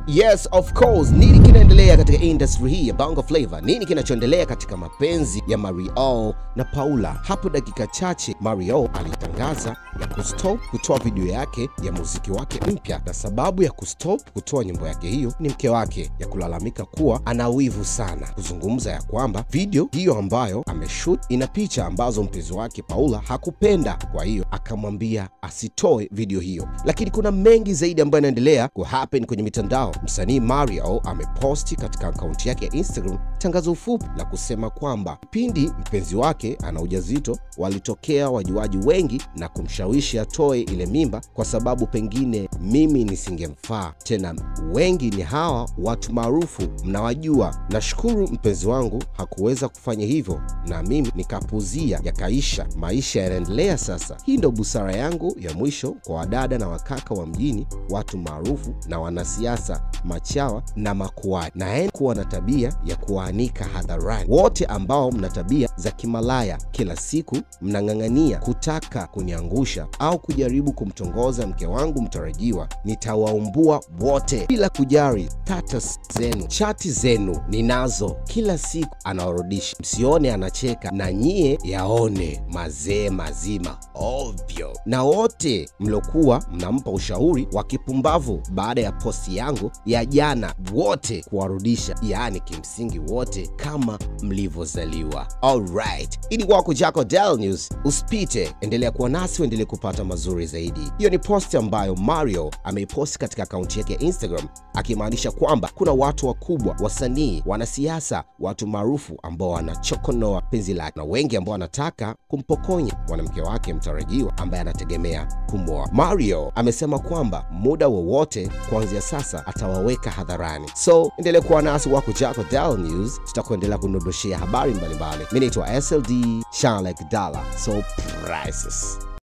Yes, of course. Nini kinaendelea katika industry hii ya Bongo Flava? Nini kinachoendelea katika mapenzi ya Marioo na Paula? Hapo dakika chache Marioo alitangaza ya kustop kutoa video yake ya muziki wake mpya, na sababu ya kustop kutoa nyimbo yake hiyo ni mke wake ya kulalamika kuwa ana wivu sana, kuzungumza ya kwamba video hiyo ambayo ameshoot ina picha ambazo mpenzi wake Paula hakupenda, kwa hiyo akamwambia asitoe video hiyo. Lakini kuna mengi zaidi ambayo yanaendelea ku happen kwenye mitandao. Msanii Marioo ameposti katika akaunti yake ya Instagram tangazo fupi la kusema kwamba pindi mpenzi wake ana ujauzito walitokea wajuaji wengi na kumshawishi atoe ile mimba kwa sababu pengine mimi nisingemfaa tena. Wengi ni hawa watu maarufu mnawajua. Nashukuru mpenzi wangu hakuweza kufanya hivyo na mimi nikapuzia, yakaisha. Maisha yanaendelea sasa. Hii ndo busara yangu ya mwisho kwa wadada na wakaka wa mjini, watu maarufu na wanasiasa, machawa na makuani, na kuwa na tabia ya kuanika hadharani. Wote ambao mna tabia za kimalaya, kila siku mnang'ang'ania kutaka kuniangusha au kujaribu kumtongoza mke wangu mtarajiwa, nitawaumbua wote bila kujali status zenu. Chati zenu ninazo kila siku, anawarudisha. Msione anacheka na nyie yaone mazee mazima ovyo. Na wote mlokuwa mnampa ushauri wa kipumbavu baada ya posti yangu ya jana, wote kuwarudisha, yaani kimsingi wote kama mlivyozaliwa. Alright, ili wako Jaco Del News, usipite, endelea kuwa nasi, uendelee kupata mazuri zaidi. Hiyo ni posti ambayo Marioo ameiposti katika akaunti yake ya Instagram, akimaanisha kwamba kuna watu wakubwa, wasanii, wanasiasa, watu maarufu ambao wanachokonoa penzi lake na wengi ambao wanataka kumpokonya mwanamke wake mtarajiwa ambaye anategemea kumwoa. Marioo amesema kwamba muda wowote kuanzia sasa atawaweka hadharani. So endelee kuwa nasi wako Jaco Del News, tutakuendelea kundodoshia habari mbalimbali. Mimi naitwa SLD Shalek Dala. So prices.